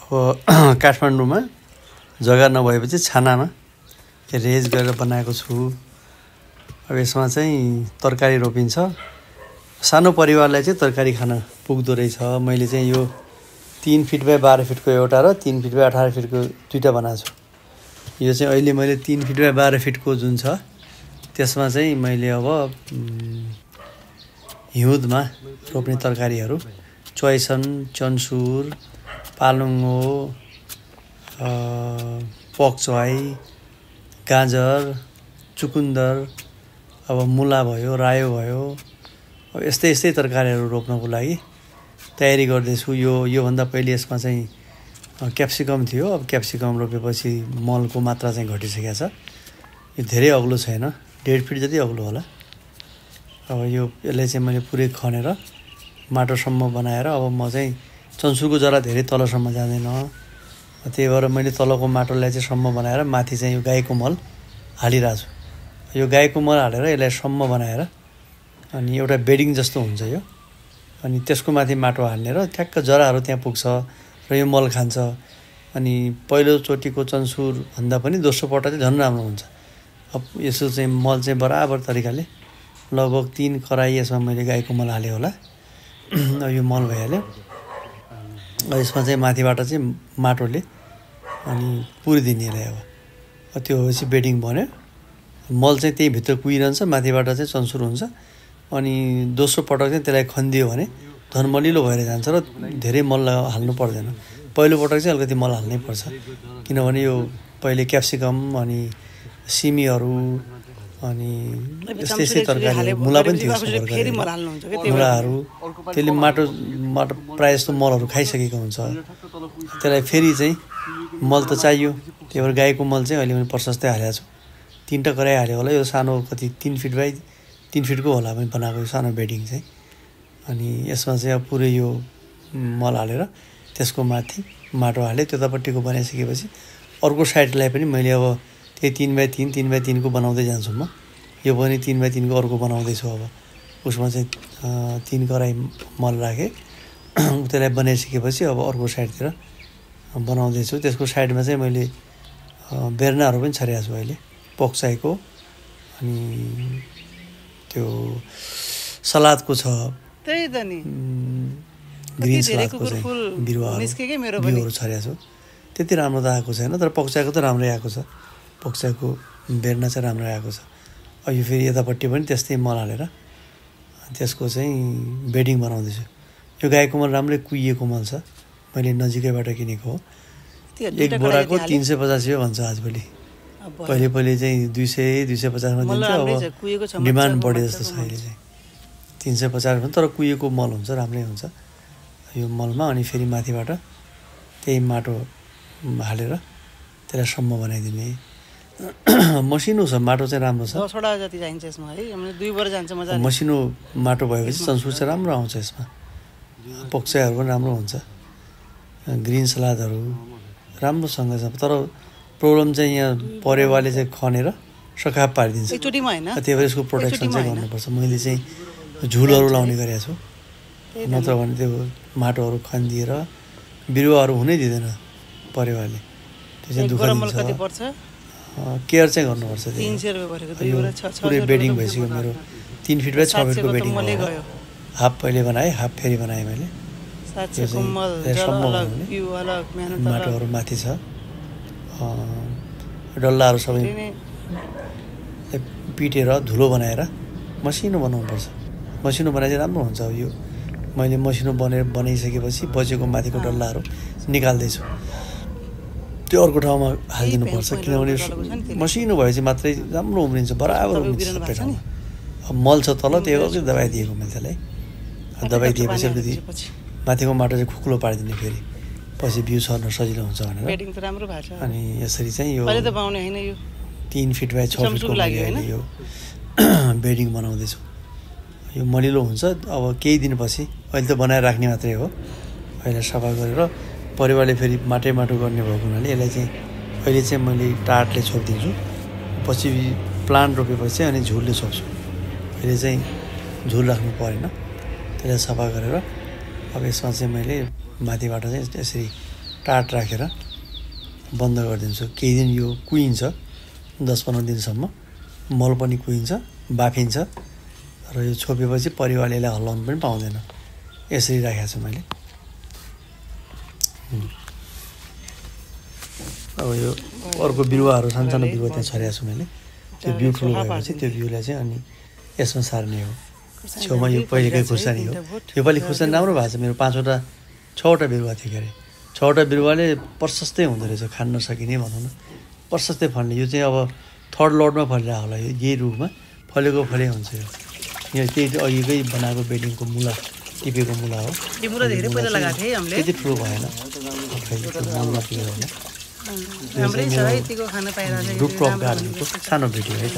अब काठमाडौँमा जग्गा नभएपछि छानामा रेज गरेर बनाएको छु। अब यसमा चाहिँ तरकारी रोपिन्छ। सानो परिवारलाई चाहिँ तरकारी खान पुग्दो रहेछ। मैले चाहिँ यो 3 फिट बाई 12 फिटको एउटा र 3 फिट बाई 18 फिटको दुईटा बनाएको छु। यो चाहिँ अहिले मैले 3 फिट बाई 12 फिटको जुन छ त्यसमा चाहिँ मैले अब हिउँदमा रोप्ने तरकारीहरू च्वाइसन, चन्सुर, पालुङ्गो, पक्चवाई, गाजर, चुकुन्दर, अब मुला भयो, रायो भयो, अब यस्तै तरकारीहरू रोप्नको लागि तयारी गर्दैछु। योभन्दा पहिले यसमा चाहिँ क्याप्सिकम थियो। अब क्याप्सिकम रोपेपछि मलको मात्रा चाहिँ घटिसकेको छ। यो धेरै अग्लो छैन, 1.5 फिट जति अग्लो होला। अब यसलाई चाहिँ मैले पुरै खनेर माटोसम्म बनाएर अब म चाहिँ चन्सुरको जरा धेरै तलसम्म जाँदैन, त्यही भएर मैले तलको माटोलाई चाहिँ सम्म बनाएर माथि चाहिँ यो गाईको मल हालिरहेको छु। यो गाईको मल हालेर यसलाई सम्म बनाएर अनि एउटा बेडिङ जस्तो हुन्छ यो, अनि त्यसको माथि माटो हाल्ने र ठ्याक्क जराहरू त्यहाँ पुग्छ र यो मल खान्छ। अनि पहिलोचोटिको चन्सुरभन्दा पनि दोस्रो पल्ट चाहिँ झन् राम्रो हुन्छ। अब यसो चाहिँ मल चाहिँ बराबर तरिकाले लगभग 3 कराई यसमा मैले गाईको मल हालेँ होला। यो मल भइहाल्यो। यसमा चाहिँ माथिबाट चाहिँ माटोले अनि पुरिदिने यसलाई। अब त्यो भएपछि बेडिङ बन्यो। मल चाहिँ त्यही भित्र कुहिरहन्छ, माथिबाट चाहिँ चन्सुर हुन्छ। अनि दोस्रो पटक चाहिँ त्यसलाई खनिदियो भने झन् मलिलो भएर जान्छ र धेरै मल हाल्नु पर्दैन। पहिलो पटक चाहिँ अलिकति मल हाल्नै पर्छ, किनभने यो पहिले क्याप्सिकम अनि सिमीहरू अनि यस्तै तरकारी मुला पनि थियो। मुलाहरू त्यसले माटो प्रायः जस्तो मलहरू खाइसकेको हुन्छ। त्यसलाई फेरि चाहिँ मल त चाहियो, त्यही भएर गाईको मल चाहिँ अहिले मैले प्रशस्तै हालेको छु। 3टा कराई हाल्यो होला। यो सानो कति 3 फिट बाई 3 फिटको होला मैले बनाएको यो सानो बेडिङ चाहिँ। अनि यसमा चाहिँ अब पुरै यो मल हालेर त्यसको माथि माटो हालेँ। त्यतापट्टिको बनाइसकेपछि अर्को साइडलाई पनि मैले अब त्यही 3 बाई 3 3 बाई 3 को बनाउँदै जान्छु म। यो पनि 3 बाई 3 को अर्को बनाउँदैछु। अब उसमा चाहिँ 3 कराई मल राखेँ। त्यसलाई बनाइसकेपछि अब अर्को साइडतिर बनाउँदैछु। त्यसको साइडमा चाहिँ मैले बेर्नाहरू पनि छरेको छु अहिले, पक्चाईको अनि त्यो सलादको छ, त्यही त नि ग्रिन सलादको चाहिँ बिरुवाहरू छरेको छु। त्यति राम्रो त आएको छैन, तर पक्चाईको त राम्रै आएको छ। पक्चाईको बेर्ना चाहिँ राम्रो आएको छ। अब यो फेरि यतापट्टि पनि त्यस्तै मल हालेर त्यसको चाहिँ बेडिङ बनाउँदैछु। यो गाईको मल राम्रै कुहिएको मल छ, मैले नजिकैबाट किनेको हो। एक बोराको 350 भन्छ आजभोलि। पहिले चाहिँ 200-250 मा दिन्छ। अब डिमान्ड बढे जस्तो छ अहिले चाहिँ 350 भन्छ, तर कुहिएको मल हुन्छ, राम्रै हुन्छ यो मलमा। अनि फेरि माथिबाट त्यही माटो हालेर त्यसलाई सम्म बनाइदिने। मसिनो छ माटो चाहिँ, राम्रो छ। 10 वटा जति चाहिन्छ यसमा है, हामीले 2 बोरा जान्छ मजाले। मसिनो माटो भएपछि चन्सुर चाहिँ राम्रो आउँछ यसमा। पक्चाईहरू पनि राम्रो हुन्छ, ग्रिन सलादहरू राम्रोसँग छ। तर प्रब्लम चाहिँ यहाँ परेवाले चाहिँ खनेर सखाप पारिदिन्छ। एकचोटिमा हैन, त्यही भएर यसको प्रोटेक्सन चाहिँ गर्नुपर्छ। मैले चाहिँ झुलहरू लाउने गरेको छु, नत्र भने त्यो माटोहरू खनिदिएर बिरुवाहरू हुनै दिँदैन परेवाले। त्यो चाहिँ दुःख दिन्छ। केयर चाहिँ गर्नुपर्छ। 300 रुपैयाँ परेको 2 बोरा 6 पुरै बेडिङ भइसक्यो मेरो। 3 फिट बाई 6 फिटको बेडिङ हो। हाफ पहिले बनाएँ, हाफ फेरि बनाएँ मैले। माटोहरू माथि छ, डल्लाहरू सबै पिटेर धुलो बनाएर मसिनो बनाउनुपर्छ। मसिनो बनाए चाहिँ राम्रो हुन्छ। यो मैले मसिनो बनाइसकेपछि बचेको माथिको डल्लाहरू निकाल्दैछु, त्यो अर्को ठाउँमा हालिदिनुपर्छ। किनभने मसिनो भएपछि मात्रै राम्रो उम्रिन्छ, बराबर उम्रिन्छ सबै ठाउँमा। अब मल छ तल, त्यो अलिकति दबाई दिएको मैले त्यसलाई। दबाई दिएपछि अलिकति माथिको माटो चाहिँ खुकुलो पारिदिने, फेरि पछि बिउ सर्न सजिलो हुन्छ भनेर। अनि यसरी चाहिँ यो 3 फिट बाई 6 फिटको यो बेडिङ बनाउँदैछु। यो मलिलो हुन्छ। अब केही दिनपछि, अहिले त बनाएर राख्ने मात्रै हो, अहिले सफा गरेर परिवारले फेरि माटो गर्ने भएको हुनाले यसलाई चाहिँ अहिले चाहिँ मैले टाटले छोपिदिन्छु। पछि प्लान्ट रोपेपछि अनि झुलले छोप्छु। अहिले चाहिँ झुल राख्नु परेन, त्यसलाई सफा गरेर अब यसमा चाहिँ मैले माथिबाट चाहिँ यसरी टाट राखेर बन्द गरिदिन्छु। केही दिन यो कुहिन्छ 10-15 दिनसम्म, मल पनि कुहिन्छ, बाफिन्छ र यो छोपेपछि परिवारले यसलाई हल्लाउनु पनि पाउँदैन। यसरी राखेको छु मैले। अब यो अर्को बिरुवाहरू सानसानो बिरुवा त्यहाँ छरेको छु मैले। त्यो बिउ ठुलो भएपछि त्यो बिउलाई चाहिँ अनि यसमा सार्ने हो। छेउमा यो पहिलेकै खुर्सानी हो। योपालि खुर्सानी राम्रो भएको छ मेरो। 6वटा बिरुवा थियो के अरे। 6वटा बिरुवाले प्रशस्तै हुँदो रहेछ, खान नसकिने भनौँ न, प्रशस्तै फल्ने। यो चाहिँ अब 3rd लटमा फलिरहेको होला। यो यही रुखमा फलेको फले हुन्छ। यो त्यही अघिकै बनाएको बेडिङको मुला, टिपेको मुला हो। यो मुला धेरै पहिला लगाएको थिएँ हामीले। त्यति ठुलो भएन, मलमा टिपेर होला। राम्रै छ है, यतिको खान पाइरहेको छ। रुख क्रप गार्डनको सानो भिडियो है त।